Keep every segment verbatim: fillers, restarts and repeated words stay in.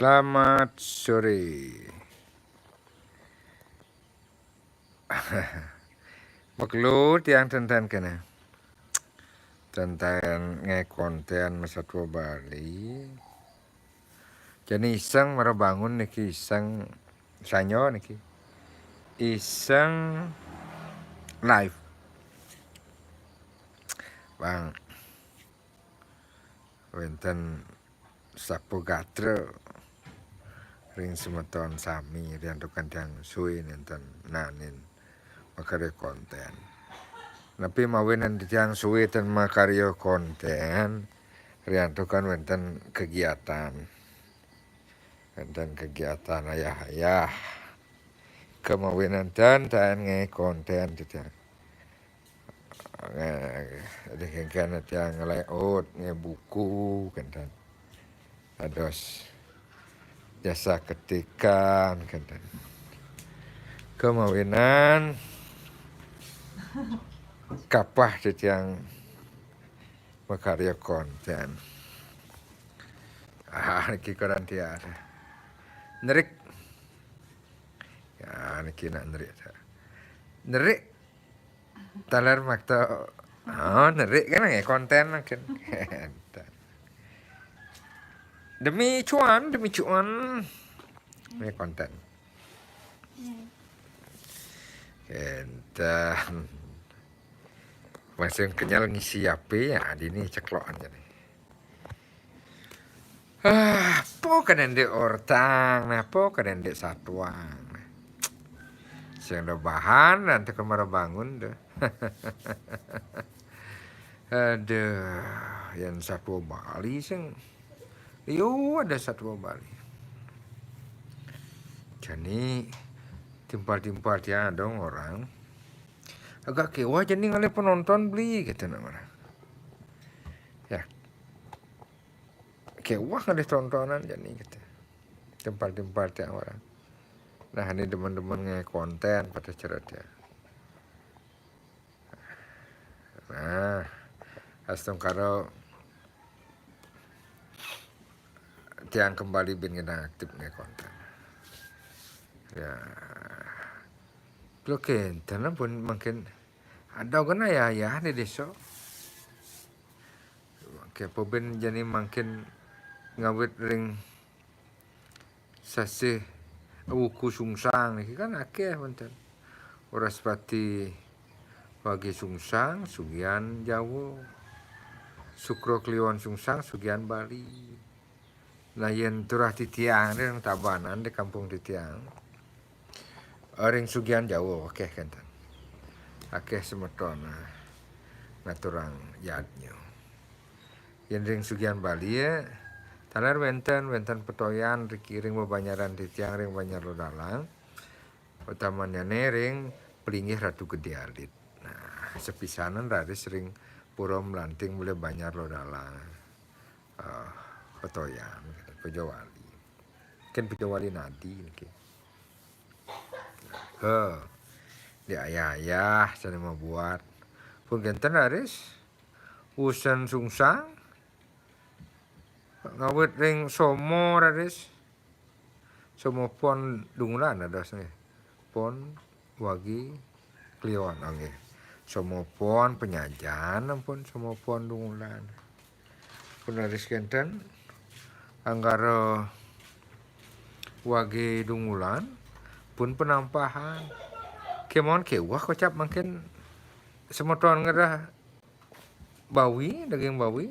Selamat sore. Makelo tiang ten-ten kene. Ten-ten ngae konten masatua Bali. Jani iseng mara bangun niki, iseng sanyo niki. Iseng live. Bang, wenten sapa gatra ring semeton sami riantukan tiang suwe nenten naenin makarya konten. Napi mawinan tiang suwe ten makarya konten riantukan wenten kegiatan. Wenten kegiatan ayah-ayah. Kemawinan ten taen ngae konten titiang. Ngae, dikengken tiang nge-layout, ngae buku, kenten. Dados jasa ketikan, kenten. Kemawinan kapah titiang makarya konten. Ah, niki koran tiang. Nerik. Ya, niki nak nerik. Nerik. Taler makta. Oh, nerik kan ngae konten mungkin. Demi cuan, demi cuan. Ngae konten. Kenten. Masih kenyal ngisi api ya, dini ceklokan jani. Ah, apa kene ndik ortang, nah, apa kene ndik satuang, nah. Sing ada bahan, nanti kemara bangun deh. Aduh, yang satua Bali sing. Yo, ada satua Bali. Jani timpal-timpal tiang dong orang. Agak kewah jani ngalih penonton beli gitu namanya. Ya. Kewah ngalih tontonan jani gitu. Timpal-timpal tiang orang. Nah, ini demen-demen ngae konten pada ceret ya. Nah, astungkara tiang kembali bin kita aktif ngae konten. Ya. Lo kenten pun mungkin ada kena ya, ya di desa. Oke, apa bin jani mangkin ngawit ring sasih wuku sungsang niki kan akeh wenten. Wraspati Wage sungsang, sugihan Jawa. Sukra Kliwon sungsang, sugihan Bali. Nah, yen turah titiang ring Tabanan di kampung titiang, ring sugihan Jawa akeh kenten. Akeh semeton, eh, ngaturang yadnya. Yen ring sugihan Bali, eh, taler wenten, wenten petoyan riki ring bebanjaran titiang ring Banjar Lodalang. Utamanyane ring Pelinggih Ratu Gede Alit. Nah, sepisanan raris ring Pura Melanting mulih Banjar Lodalang. Eh, petoyan, Pejawali. Kan Pejawali nadi niki. He. Di ayah-ayah sane mabuat. Pun kenten raris wusan sungsang ngawit ring Somo raris. Somo Pon Dungulan dados nggih. Pon Wagi Kliwon, oh, nggih. Somo Pon Penyajan ampun Somo Pon Dungulan. Pun raris kenten anggara Wagi Dungulan pun Penampahan. Kemon kewah kocap mangkin semeton ngedah bawi, daging bawi.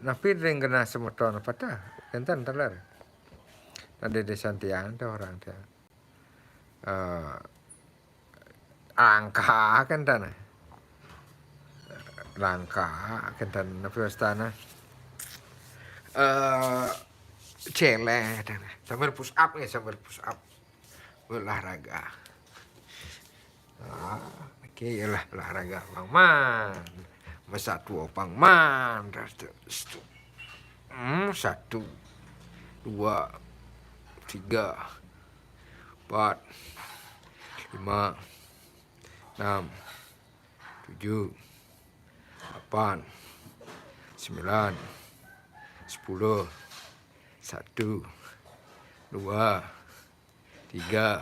Napi ring genah semeton patah, kenten taler. Ada di Santiang tu orang tu. Eh, langka kenten. Langka kenten napi wastana. Eh, celeh kenten. Sambil push up nggih, sambil push up. Olahraga. Ah, oke, yalah olahraga Bang Man. Masatua Bang Man. Hmm, satu, dua, tiga, empat, lima, enam, tujuh, lapan, sembilan, sepuluh, Satu, dua, tiga,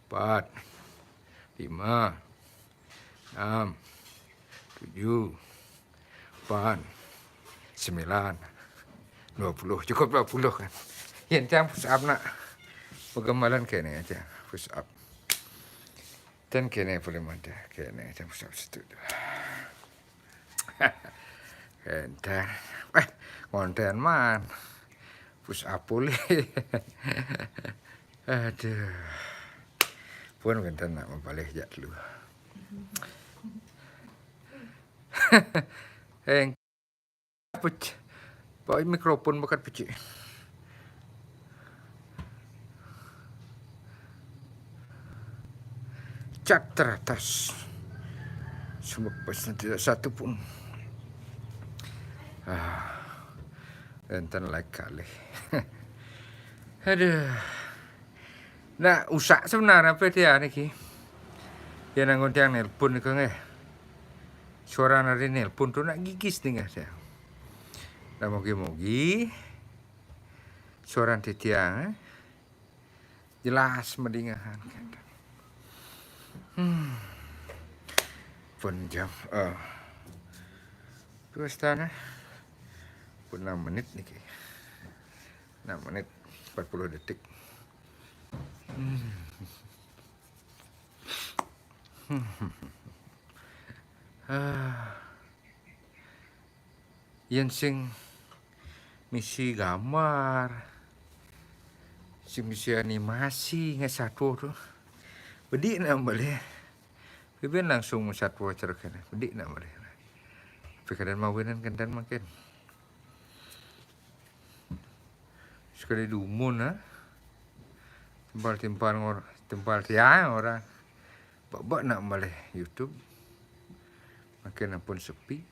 empat, lima, enam, tujuh, delapan, sembilan, dua puluh. Cukup dua puluh kan. Yen tiang push up nak. Pegemalan kene aja push up. Dan kene boleh mantap. Kene aja push up situ. Kene. Eh, konten man. Push up boleh. Aduh. Pun wenten nak membalik jak dulu. Eh, pecah. Bawa mikrofon bakat pecah. Cat teratas. Sebab pasnya tidak satu pun. Ah, enten like kali. Aduh. Nah, usak sebenarnya apa dia niki? Ya nanggung tiang nelpon nika nggih. Suara nari nelpon tu nak gigis nih nggih saya. Nah, mogi-mogi suara titiang eh, jelas medingahan. Hmm. Pun jam eh, terus tanah pun enam menit niki. Enam menit empat puluh detik. Hmm. Ah. Yen sing misi gambar, sing misi animasi nggih satu tu. Bedik nak boleh. Pimpin langsung satu acara kene. Bedik nak boleh. Pikiran mawinan kenten makin. Sekali dumun ah. Timpal-timpal ngor, timpal tiang orang. Bak-bak nak malih YouTube. Makin ampun sepi.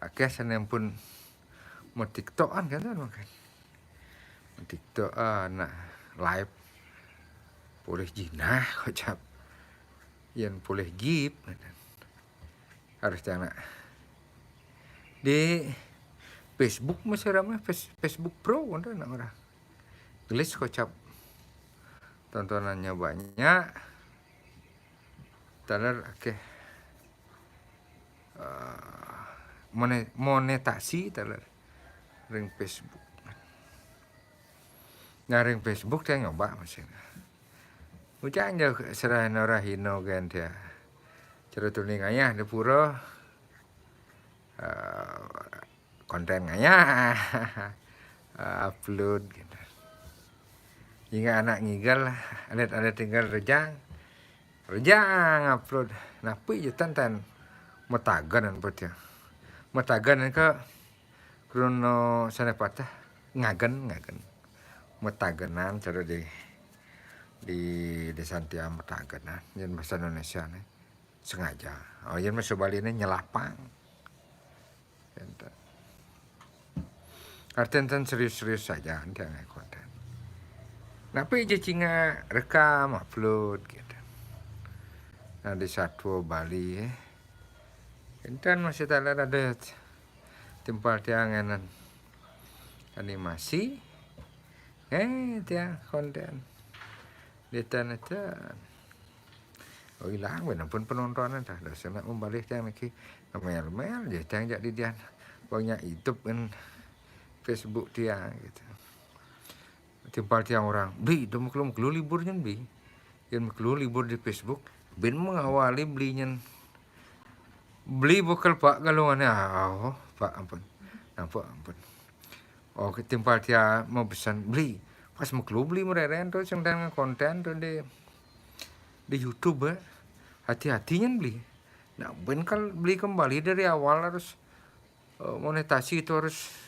Akeh sane ampun mau TikTokan kan tuan makin. Mau TikTok ah, nak live. Boleh jinah kocap. Yang boleh gip. Harus anak. Di Facebook masih ramai, Face-, Facebook Pro ada nak orang. Gelis kocap. Tontonannya banyak. Taler akeh. Eh, mone-, monetasi taler ring Facebook. Nah, ring Facebook saya nyoba masih. Ucang aja serahin ora hino kan dia. Cara tuning ayah di pura. Eh, konten ngayah. Eh, upload gitu. Hingga anak ngigel, alit-alit tinggal rejang. Rejang upload. Napi je tan-tan metagen apa dia. Metagen ke krono sana patah ngagen, ngagen. Metagenan cara di, di desa tiang metagenan. Yang bahasa Indonesia nih sengaja. Oh, yang bahasa Bali ini nyelapang. Enten. Arti enten serius-serius saja, enten ngai konten. Napi je cinga rekam, upload gitu. Nah, di Satwa Bali, eh. Enten masih tak ada timpal tiang enen animasi. Eh, tiang konten. Di enten. Oh, hilang benar pun penontonan dah. Dah saya nak membalih tiang lagi. Mel-mel je tiang jak di dian. Banyak hidup kan Facebook tiang gitu. Timpal tiang orang. Beli, dah mekelu-mekelu libur nyen beli. Yang mekelu libur di Facebook. Bin mengawali beli nyen. Beli bekel pak galungannya. Ah, oh, pak ampun. Nampak ampun. Oh, timpal tiang mau pesan beli. Pas mekelu beli mereren tu, sing dan konten tu di, di YouTube, eh. Hati-hati nyen beli. Nah, ben kal beli kembali dari awal harus, eh, monetasi itu harus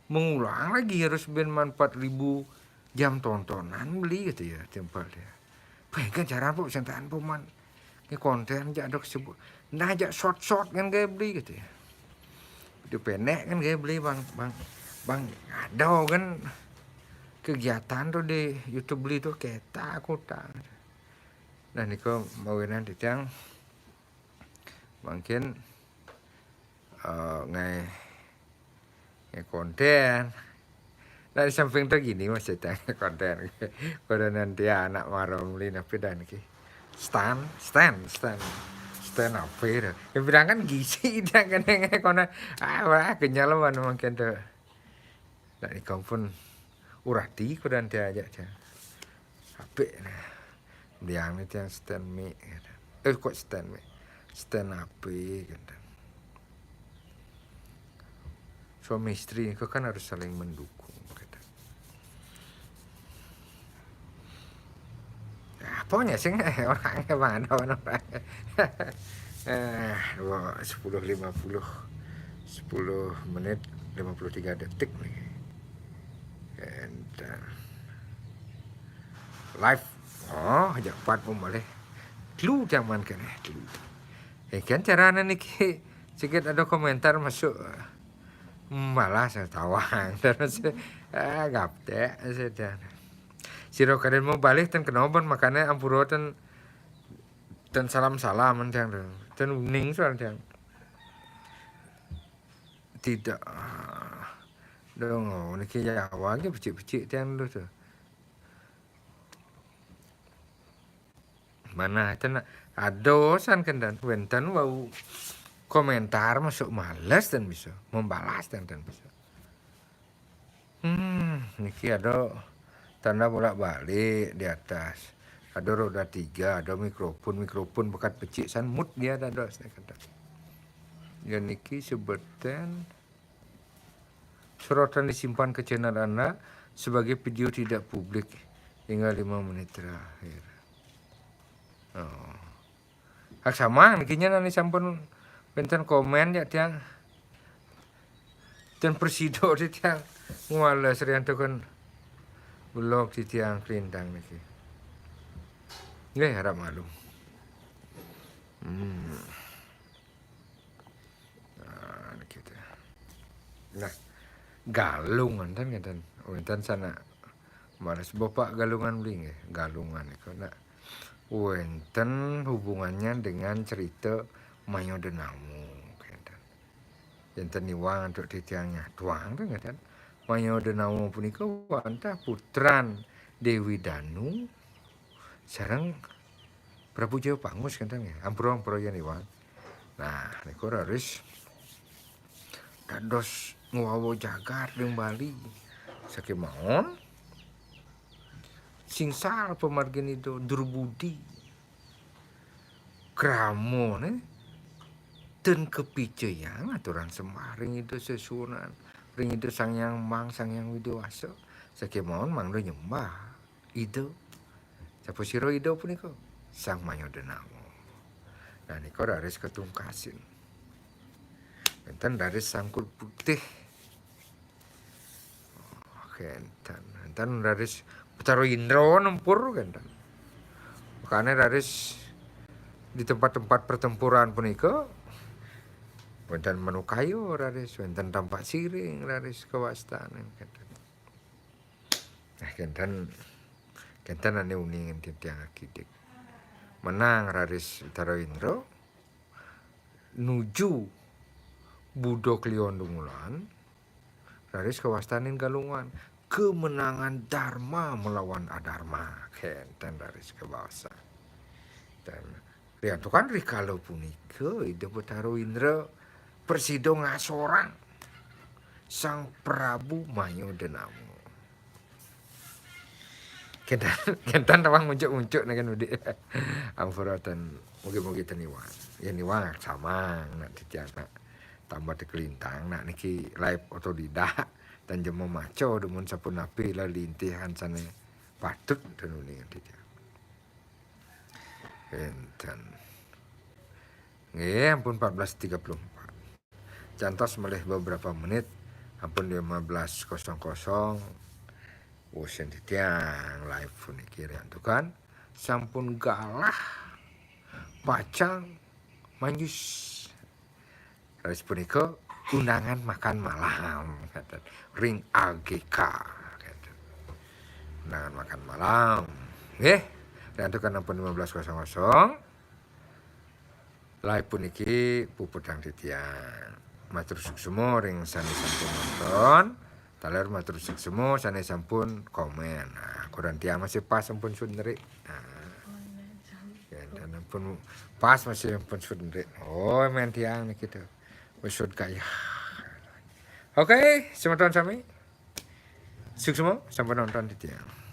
mengulang lagi, harus ben man empat ribu jam tontonan beli gitu ya, timpal dia. Pengen cara apa sentaan peman. Ini konten jak dok sebut. Nah, jak short-short kan gaya beli gitu ya. Itu pendek kan gaya beli bang, bang, bang ada kan kegiatan tuh di YouTube beli tuh kita kota. Nah, niko mawinan titiang mungkin, eh, ngai Ya, konten. Nah, di samping tuh gini, Mas, ceritanya konten. Konten nanti anak marong beli napi dan ki. Stand, stand, stand. Stand apa itu? Ya, bilang kan gizi dan kena kona. Ah, wah, kenyal mana mungkin tuh. Nah, di kampung urati ku dan dia aja, dia. Apa nah? Bilang itu yang stand mic, gitu. Eh, kok stand mic? Stand apa, gitu. Suami istri itu kan harus saling mendukung, gitu. Ya, pokoknya sih, orangnya mana orang. Eh, dua, sepuluh lima puluh. Sepuluh menit lima puluh tiga detik nih. And, uh, live. Oh, jak pat pun boleh. Telu zaman kene, telu. Eh, kan caranya nih, ki, sikit ada komentar masuk. Malah saya tawang. Terus, ah, gaptek, sudah. Siro kadang mau balik, dan kenoban makanya ampura, dan, dan salam-salam, dan, dan uning soal, dan. Tidak, ah, dong, oh, niki Jawa ki becik-becik tiang dulu tuh. Mana itu nak, ada san kan, dan wenten wau komentar masuk males dan bisa, membalas dan, dan bisa. Hmm, niki ada tanda bolak-balik di atas. Ada roda tiga, ada mikrofon, mikrofon bekat becik san, mute dia ada, ada, saya kata. Ya, niki sebutan sorotan disimpan ke channel anak sebagai video tidak publik hingga lima menit terakhir. Oh. Hak sama, nikinya nani sampun wenten komen ya, tiang. Dan presido di tiang. Muala serian tukun blog di tiang kelintang niki. Nggih, harap maklum. Hmm. Nah, gitu. Nah, Galungan kan ngeten. Wenten sana. Males bapak Galungan beli nggih. Galungan itu nak wenten hubungannya dengan cerita Mayo Denawo, ngeten. Enten niwang untuk titiang nyatuang tuh ngeten. Mayo Denawo punika wantah putran Dewi Danu sareng Prabu Jaya Pangus, ngeten nggih. Ampura-ampura yen iwang. Nah, niku raris dados ngwawa jagat ring Bali. Sakémaon singsal pamargin Ida, durbudi. Kramane ten kapicayang aturan sembah ring Ida sesuunan, ring Ida Sang Hyang Mang, Sang Hyang Widi Wasa. Sakémaon mangda nyembah Ida. Sapa sira Ida punika? Sang Mayo Denawa. Nah, nika raris katungkasin. Wenten raris Sangkul Putih. Kenten. Wenten raris Betara Indra nempur, kenten. Makane raris di tempat-tempat pertempuran punika wenten Manukaya raris, wenten Tampak Siring raris kawastanin, kenten. Nah, kenten, kenten ane uningan titiang akidik. Menang raris Betara Indra nuju Buda Kliwon Dungulan, raris kawastanin Galungan. Kemenangan Dharma melawan Adharma, kenten raris kabaosan. Dan riantukan rikala punika Ida Betara Indra prasida ngasorang Sang Prabu Mayo Denawa. Kenten, kenten tawang muncuk-muncuk nika, Budi. Ampura ten, mugi-mugi ten iwang. Yen iwang samang nak titiang nak tambah tekelintang nak niki live otodidak, ten jema maca dumun sapunapi lelintihan sane patut ten uningan titiang. Kenten. Nggih, ampun empat belas tiga puluh empat. Cantos malih beberapa menit, ampun lima belas kosong kosong. Wusen titiang live puniki riantukan sampun galah pacang manjus. Raris punika undangan makan malam, kenten, ring A G K, kenten. Undangan makan malam. Nggih, riantukan ampun lima belas kosong kosong. Live puniki puputang titiang. matur suksma ring sane sampun nonton. Taler matur suksma sane sampun komen. Nah, kurenan tiang masih pas sampun sundri. Nah, ya, dan ampun pas masih sampun sundri. Oh, men tiang niki to. Wis sud kaya. Oke, semeton sami. Suksma sampun nonton titiang.